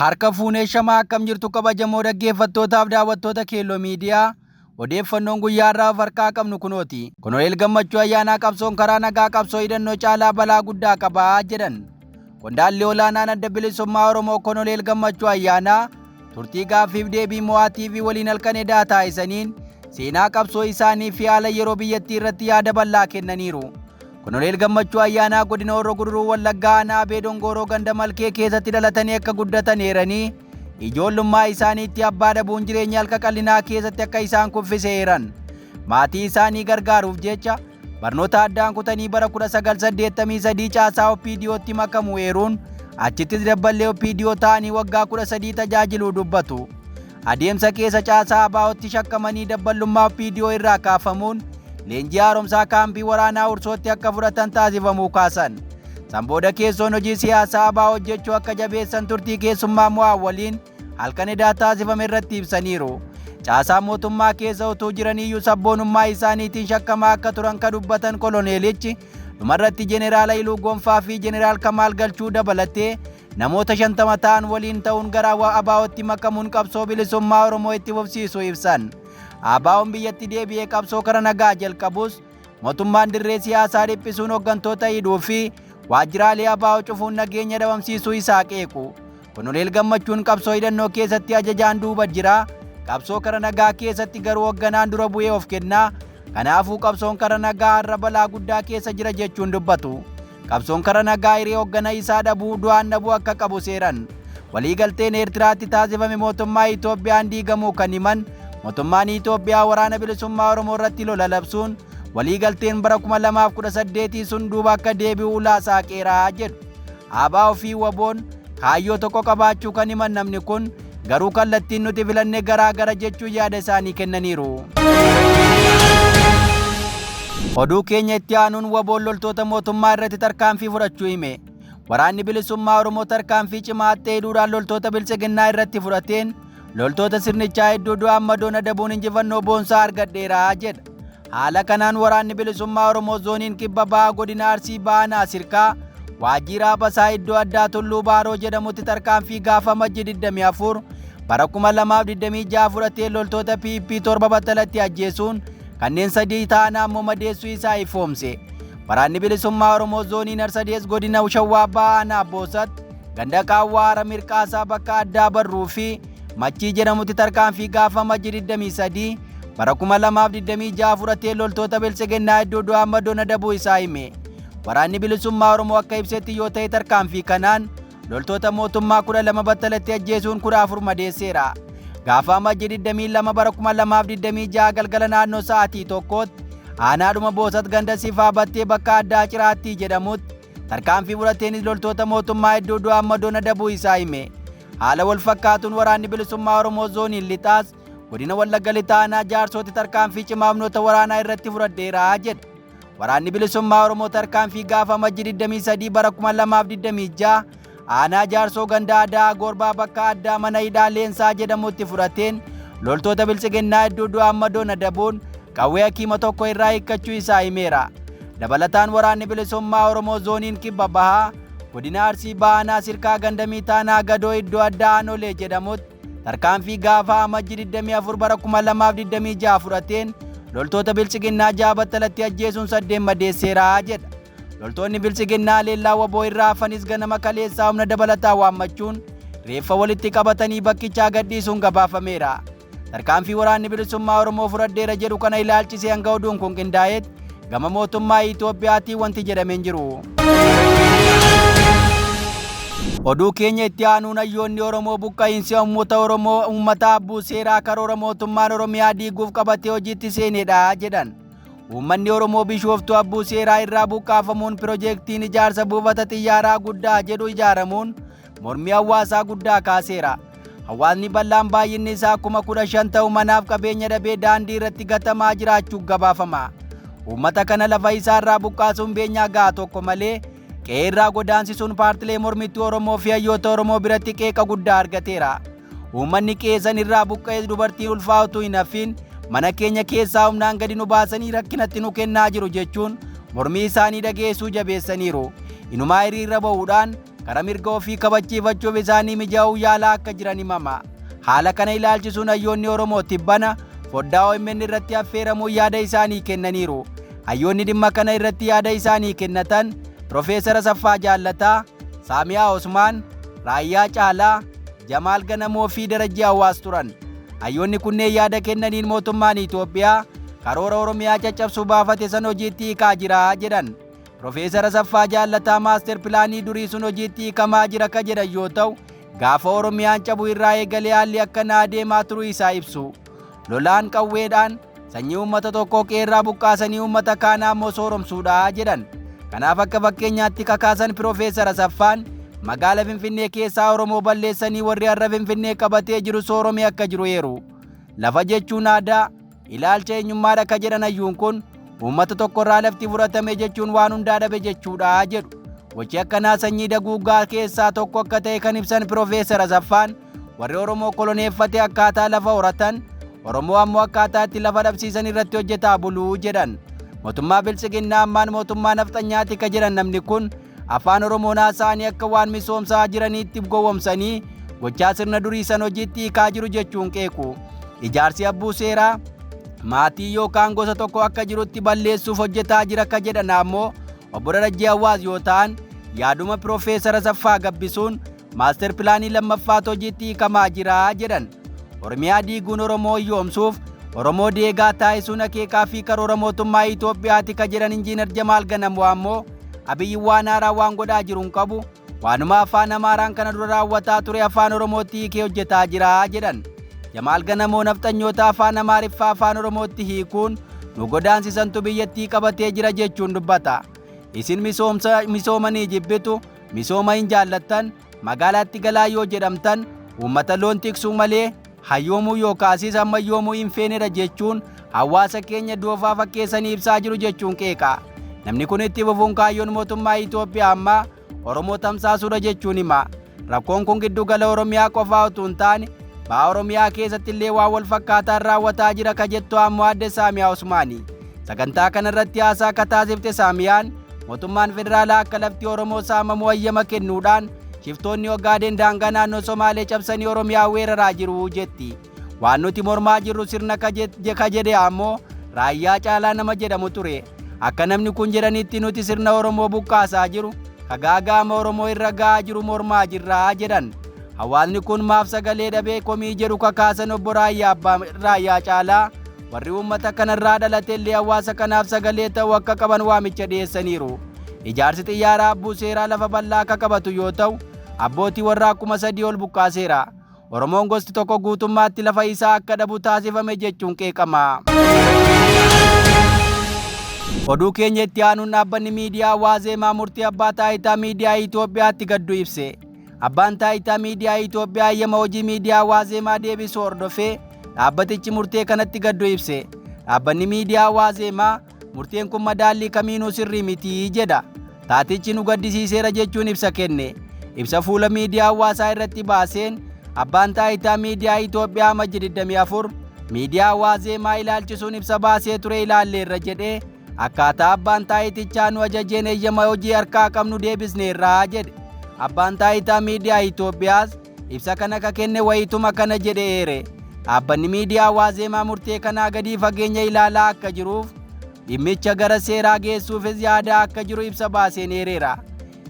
Harka fuunee shamaa akkam jirtu kabajamoo dhaggeeffattootaaf daawwattoota Keelloo Miidiyaa odeeffannoon guyyaa irraa of harkaa qabnu kunooti. Koloneel Gammachuu Ayyaanaa qabsoon karaa nagaa qabsoo hidhannoo caalaa balaa guddaa qaba jedhan. Qondaalli olaanaan Adda Bilisummaa Oromoo Koloneel Gammachuu Ayyaanaa turtii gaaffiif deebii Mo'aa TV waliin halkan edaa taasisaniin seenaa qabsoo isaanii fi haala yeroo biyyattii irratti yaada bal'aa kennaniiru. Koloneel Gammachuu Ayyaanaa godina Horroo Guduruu Wallaggaa aanaa Abee Dongooroo ganda Malkee keessatti dhalatanii akka guddatan eeranii ijoollummaa isaaniitti abbaa dhabuun jireenya halka qallinaa keessatti akka isaan kuffise eeran. Maatii isaanii gargaaruuf jecha barnoota addaan kutanii bara 1983 caasaa OPDOtti makamu eeruun achittis dabballee OPDO ta'anii waggaa 13 tajaajiluu dubbatu. Adeemsa keessa caasaa ABOtti shakkamanii dabballummaa OPDO irraa kaafamuun leenjii haaromsaa kaampii waraanaa Hursootti akka fudhatan taasifamuu kaasan. San booda keessoon hojii siyaasaa ABO hojjechuu akka jabeessan turtii keessummaa Mo'aa waliin halkan edaa taasifame irratti ibsaniiru. Caasaa mootummaa keessa utuu jiraniyyuu sabboonummaa isaaniitiin shakkamaa akka turan kan dubbatan koloneelichi dhumarratti Jeneraal Hayiluu Gonfaa fi Jeneraal Kamaal Galchuu dabalatee namoota 50 ta'an waliin ta'uun gara ABOtti makamuun qabsoo bilisummaa Oromoo itti fufsiisuu ibsan. ABOn biyyatti deebi'ee qabsoo kara nagaa jalqabus mootummaan dirree siyaasaa dhiphisuun hooggantoota hidhuu fi waajjiraalee ABO cufuun nageenya dhabamsiisuu isaa qeequ. Koloneel Gammachuun qabsoo hidhannoo keessatti ajajaan duuba jira. Qabsoo kara nagaa keessatti garuu hoogganaan dura bu'ee of kennaa. Kanaafuu qabsoon kara nagaa har'a balaa guddaa keessa jira jechuun dubbatu. Qabsoon kara nagaa hiree hooggana isaa dhabuu du'aan dhabuu akka qabu seeran. Waliigalteen Eertiraatti taasifame mootummaa Itoophiyaan diigamuu kan himan mootummaan Itoophiyaa waraana bilisummaa Oromoo irratti lola labsuun waliigalteen bara 2018 sun duuba akka deebi'u ulaa saaqeeraa jedhu. ABO fi WBOn kaayyoo tokko qabaachuu kan himan namni kun garuu kallattiin nuti filanne garaa gara jechuun yaada isaanii kennaniiru. Oduu keenya itti aanuun WBOn loltoota mootummaa irratti tarkaanfii fudhachuu hime. Waraanni bilisummaa Oromoo tarkaanfii cimaa ta'e hidhuudhaan loltoota biltsiginnaa irratti fudhateen loltoota sirnichaa hedduu du'aan madoon adabuun injifannoo boonsaa argadheera jedha. Haala kanaan waraanni bilisummaa Oromoo zooniin kibba bahaa godina Arsii bahaa Naasirkaa waajjira Abasaa iddoo addaa Tulluu Baaroo jedhamutti tarkaanfii gaafa Majji 24 bara 2026 fudhatee loltoota PP 7 battalatti ajjeesuun kanneen 3 ta'an ammoo madeessuu isaa ifoomse. Waraanni bilisummaa Oromoo zooniin Harsadees godina Shawaa Bahaa Aanaa Boosat ganda Qaawwaa Hara Mirqaasaa bakka addaa Barruu fi Machii jedhamutti tarkaanfii gaafa Majji 23 bara 2026 fudhatee loltoota biltsiginnaa hedduu du'aan madoon adabuu isaa hime. Waraanni bilisummaa Oromoo akka ibsetti yoo ta'e tarkaanfii kanaan loltoota mootummaa 12 battalatti ajjeesuun 14 madeesseera. Gaafa Majji 22 bara 2026 galgala naannoo sa'aatii 1tti aanaadhuma Boosat ganda Sifaa Battee bakka addaa Ciraattii jedhamutti tarkaanfii fudhateenis loltoota mootummaa hedduu du'aan madoon adabuu isaa hime. Haala wal fakkaatuun waraanni bilisummaa Oromoo zooniin lixaas godina Wallagga Lixaa aanaa Jaarsootti tarkaanfii cimaa humnoota waraanaa irratti fudhadheera jedha. Waraanni bilisummaa Oromoo tarkaanfii gaafa Majji 23 bara 2026 aanaa Jaarsoo ganda Adaa Gorbaa bakka addaa mana hidhaa Leensaa jedhamutti fudhateen loltoota biltsiginnaa hedduu du'aan madoon adabuun qawwee hakiima tokko irraa hiikkachuu isaa himeera. Dabalataan waraanni bilisummaa Oromoo zooniin kibba bahaa godina Arsii bahaa aanaa Sirkaa ganda Miitaanaa Gadoo iddoo addaa Aanolee jedhamutti tarkaanfii gaafa Amajji 24 bara 2026 fudhateen loltoota biltsiginnaa 6 battalatti ajjeesuun 8 madeesseera jedha. Loltoonni biltsiginnaa leellaa WBO irraa hafanis ganama kaleessaa humna dabalataa waammachuun reeffa walitti qabatanii bakkichaa gadhiisuun gabaafameera. Tarkaanfii waraanni bilisummaa Oromoo fudhadheera jedhu kana ilaalchisee hanga oduun kun qindaa'etti gama mootummaa Itoophiyaatiin wanti jedhame hin jiru. Oduu keenya itti aanuun hayyoonni Oromoo buqqa'iinsi uummata Oromoo uummata abbuu seeraa karoora mootummaan Oromiyaa diiguuf qabatee hojiitti seenedha jedhan. Uummanni Oromoo Bishooftuu abbuu seeraa irraa buqqaafamuun piroojeektiin ijaarsa buufata xiyyaaraa guddaa jedhu ijaaramuun mormii hawaasaa guddaa kaaseera. Hawaasni bal'aan baay'inni isaa 15,000 ta'u manaaf qabeenya dhabee daandii irratti gatamaa jiraachuuf gabaafama. Uummata kana lafa isaa irraa buqqaasuun beenyaa gahaa tokko malee qe'ee irraa godaansisuun paartilee mormittuu Oromoo fi hayyoota Oromoo biratti qeeqa guddaa argateera. Uummanni qe'ee san irraa buqqa'es dubartiin ulfaa utuu hin hafin mana keenya keessaa humnaan gadi nu baasanii rakkinatti nu kennaa jiru jechuun mormii isaanii dhageessuu jabeessaniiru. Inumaa hiriira bahuudhaan kara mirga ofii kabachiifachuuf isaanii mijaa'uu yaalaa akka jiran himama. Haala kana ilaalchisuun hayyoonni Oromoo tibbana foddaa OMN irratti affeeramuun yaada isaanii kennaniiru. Hayyoonni dhimma kana irratti yaada isaanii kennatan Pirofeesar Asaffaa Jaallataa, Saamiyaa Osmaan, Raayyaa Caalaa, Jamaal Ganamoo fi Darajjee Hawaas turan. Hayyoonni kunneen yaada kennaniin mootummaan Itoophiyaa karoora Oromiyaa caccabsuu baafate san hojiitti hiikaa jira jedhan. Pirofeesar Asaffaa Jaallataa maaster pilaanii durii sun hojiitti hiikamaa jira ka jedhan yoo ta'u, gaafa Oromiyaan cabu irraa eegalee haalli akkanaa adeemaa turuu isaa ibsu. Lolaan qawweedhaan sanyii uummata tokkoo qe'eerraa buqqaasanii uummata kaanaa ammoo sooromsuudha jedhan. Kanaaf akka fakkeenyaatti kakaasan Pirofeesar Asaffaan magaala Finfinnee keessaa Oromoo balleessanii warri har'a Finfinnee qabatee jiru sooromee akka jiru eeru. Lafa jechuun aadaa, ilaalcha eenyummaadha ka jedhan hayyuun kun uummata tokkorraa lafti fudhatame jechuun waan hundaa dhabe jechuudha jedhu. Gochi akkanaa sanyii daguuggaa keessaa tokko akka ta'e kan ibsan Pirofeesar Asaffaan warri Oromoo koloneeffate akkaataa lafa horatan, Oromoo ammoo akkaataa itti lafa dhabsiisan irratti hojjetaa buluu jedhan. Mootummaa Biltsiginnaa ammaan mootummaa nafxanyaati ka jedhan namni kun afaan Oromoon haasa'anii akka waan misoomsaa jiraniitti gowwomsanii gochaa sirna durii san hojiitti hiikaa jiru jechuun qeequ. Ijaarsi abbuu seeraa maatii yookaan gosa tokko akka jirutti balleessuuf hojjetaa jira ka jedhan ammoo obbo Darajjee Hawaas yoo ta'an yaaduma Pirofeesar Asaffaa gabbisuun maaster pilaanii lammaffaatu hojiitti hiikamaa jira jedhan. Oromiyaa diiguun Oromoo hiyyoomsuuf Oromoo deegaa taasisuun akeekaa fi karoora mootummaa Itoophiyaati ka jedhan Injiinar Jamaal Ganamoo ammoo Abiyyi waan haaraa waan godhaa jiru hin qabu waanuma afaan Amaaraan kana dura raawwataa ture afaan Oromootti hiikee hojjetaa jira jedhan. Jamaal Ganamoo nafxanyoota afaan Amaariffaa afaan Oromootti hiikuun nu godaansisantu biyyattii qabatee jira jechuun dubbata. Isin misoomanii jibbitu, misooma hin jaallattan, magaalaatti galaa yoo jedhamtan uummata loon tiksuu malee hayyoomuu yookaasis ammayyoomuu hin feenedha jechuun hawaasa keenya doofaa fakkeessanii ibsaa jiru jechuun qeeqa. Namni kun itti fufuun kaayyoon mootummaa Itoophiyaa ammaa Oromoo tamsaasuudha jechuun hima. Rakkoon kun giddugala Oromiyaa qofaa utuu hin taane baha Oromiyaa keessatti illee waan wal fakkaataan raawwataa jira ka jettu ammoo adde Saamiyaa Usmaani. Sagantaa kanarratti haasaa ka taasifte Saamiyaan mootummaan federaalaa akka lafti Oromoo saamamu hayyama kennuudhaan shiftoonni Ogaadeen daangaa naannoo Somaalee cabsanii Oromiyaa weeraraa jiru jetti. Waan nuti mormaa jirru sirna ka jedhe ammoo Raayyaa Caalaa nama jedhamu ture. Akka namni kun jedhanitti nuti sirna Oromoo buqqaasaa jiru, ka gaaga'ama Oromoo irra ga'aa jiru mormaa jirra jedhan. Hawaasni kun maaf sagalee dhabee komii jedhu kakaasan obbo Raayyaa Caalaa warri uummata kanarraa dhalate illee hawaasa kanaaf sagalee ta'uu akka qaban waamicha dhiyeessaniiru. Ijaarsi xiyyaaraa abbuu seeraa lafa bal'aa akka qabatu yoo ta'u, abbootii warraa 3,000 ol buqqaaseera. Oromoon gosti tokko guutummaatti lafa isaa akka dhabu taasifame jechuun qeeqama. Oduu keenya itti aanuun dhaabbanni miidiyaa Waazeemaa murtii abbaa taayitaa miidiyaa Itoophiyaatti gaddu ibse. Abbaan taayitaa miidiyaa Itoophiyaa hayyama hojii miidiyaa Waazeemaa deebisuu hordofee dhaabbatichi murtee kanatti gaddu ibse. Dhaabbanni miidiyaa Waazeemaa murteen kun madaallii kamiinuu sirrii miti jedha. Taatichi nu gaddisiiseera jechuun ibsa kenne. Ibsa fuula miidiyaa hawaasaa irratti baaseen abbaan taayitaa miidiyaa Itoophiyaa Amajji 24 miidiyaa Waazeemaa ilaalchisuun ibsa baasee ture ilaalleerra jedhee akkaataa abbaan taayitichaa nu ajajeen eeyyama hojii harkaa qabnu deebisneerra jedhe. Abbaan taayitaa miidiyaa Itoophiyaas ibsa kana ka kenne wayituma kana jedhe eere. Dhaabbanni miidiyaa Waazeemaa murtee kanaa gadii fageenya ilaalaa akka jiruuf dhimmicha gara seeraa geessuufis yaadaa akka jiru ibsa baaseen eereera.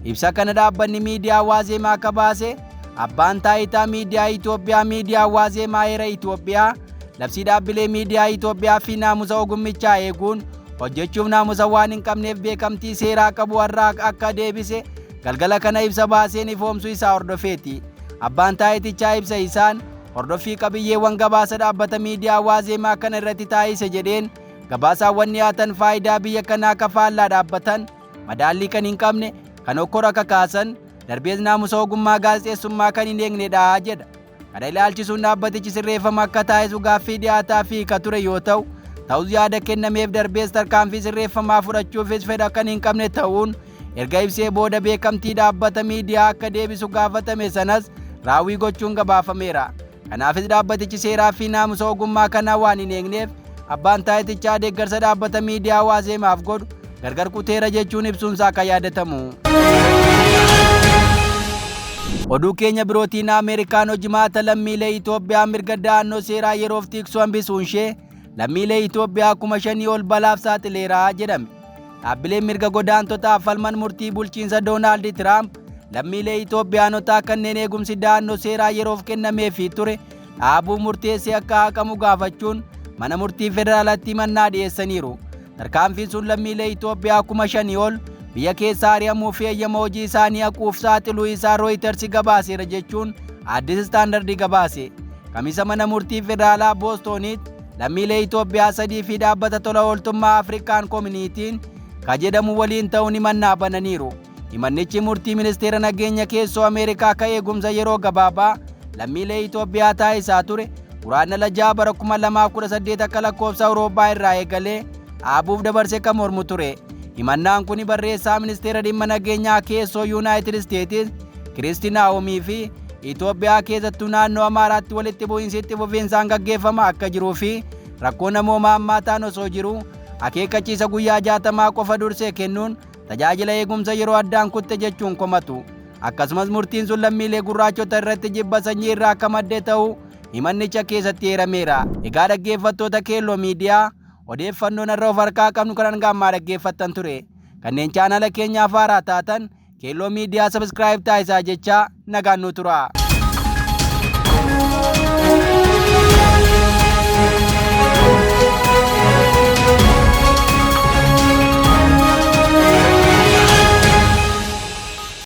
Ibsa kana dhaabbanni miidiyaa Waazeemaa akka baase abbaan taayitaa miidiyaa Itoophiyaa miidiyaa Waazeemaa heera Itoophiyaa labsii dhaabbilee miidiyaa Itoophiyaa fi naamusa ogummichaa eeguun hojjechuuf naamusa waan hin qabneef beekamtii seeraa qabu har'aa akka deebise galgala kana ibsa baaseen ifoomsuu isaa hordofeeti. Abbaan taayitichaa ibsa isaan hordoffii qabiyyeewwan gabaasa dhaabbata miidiyaa Waazeemaa kana irratti taasise jedheen gabaasaawwan dhiyaatan faayidaa biyya kanaa kafaallaa dhaabbatan madaallii kan hin qabne kan hokkora kakaasan darbees naamusa ogummaa gaazexeessummaa kan hin eegnedha jedha. Kana ilaalchisuun dhaabbatichi sirreeffama akka taasisu gaaffii dhiyaataa fi ka ture yoo ta'u ta'us yaada kennameef darbees tarkaanfii sirreeffamaa fudhachuufis fedha kan hin qabne ta'uun erga ibsee booda beekamtii dhaabbata miidiyaa akka deebisu gaafatame sanas raawwii gochuun gabaafameera. Kanaafis dhaabbatichi seeraa fi naamusa ogummaa kanaa waan hin eegneef abbaan taayitichaa deeggarsa dhaabbata miidiyaa Waazeemaaf godhu gargar kuteera jechuun ibsuunsaa akka yaadatamu. Oduu keenya birootiin Ameerikaan hojimaata lammiilee Itoophiyaa mirga da'annoo seeraa yeroof tiksuu hambisuun ishee lammiilee Itoophiyaa 5,000 ol balaaf saaxileera jedhame. Dhaabbileen mirga godaantotaaf falman murtii bulchiinsa Doonaald Tiraamp lammiilee Itoophiyaanotaa kanneen eegumsi da'annoo seeraa yeroof kennameefii ture dhaabuu murteessee akka haqamu gaafachuun mana murtii federaalaatti himannaa dhiyeessaniiru. Tarkaanfiin sun lammiilee Itoophiyaa 5,000 ol biyya keessaa ari'amuu fi eeyyama hojii isaanii haquuf saaxiluu isaa Rooyitersi gabaaseera jechuun Addis Standard gabaase. Kamisa mana murtii federaalaa Boostoonitti lammiilee Itoophiyaa 3 fi dhaabbata tola ooltummaa Afrikaan Koominiitiin ka jedhamu waliin ta'uun himannaa bananiiru. Himannichi murtii ministeera nageenya keessoo Ameerikaa ka eegumsa yeroo gabaabaa lammiilee Itoophiyaa taasisaa ture Guraandhala 6 bara 2018 akka lakkoofsa Awurooppaa irraa eegalee dhaabuuf dabarse kan mormu ture. Himannaan kun barreessaa ministeera dhimma nageenyaa keessoo Yuunaayitid Isteetis Kiristi Naa'omii fi Itoophiyaa keessattuu naannoo Amaaraatti walitti bu'iinsi itti fufiinsaan gaggeeffama akka jiruu fi rakkoo namoomaa hammaataan osoo jiruu akeekkachiisa guyyaa 60 qofa dursee kennuun tajaajila eegumsa yeroo addaan kutte jechuun komatu. Akkasumas murtiin sun lammiilee gurraachota irratti jibba sanyii irraa akka madde ta'uu himannicha keessatti eerameera. Egaa dhaggeeffattoota Keelloo Miidiyaa, odeeffannoon har'a of harkaa qabnu kan hanga ammaa dhaggeeffattan ture. Kanneen chaanala keenyaaf haaraa taatan Keelloo Miidiyaa subscribe taasisaa jechaa nagaan nu tura.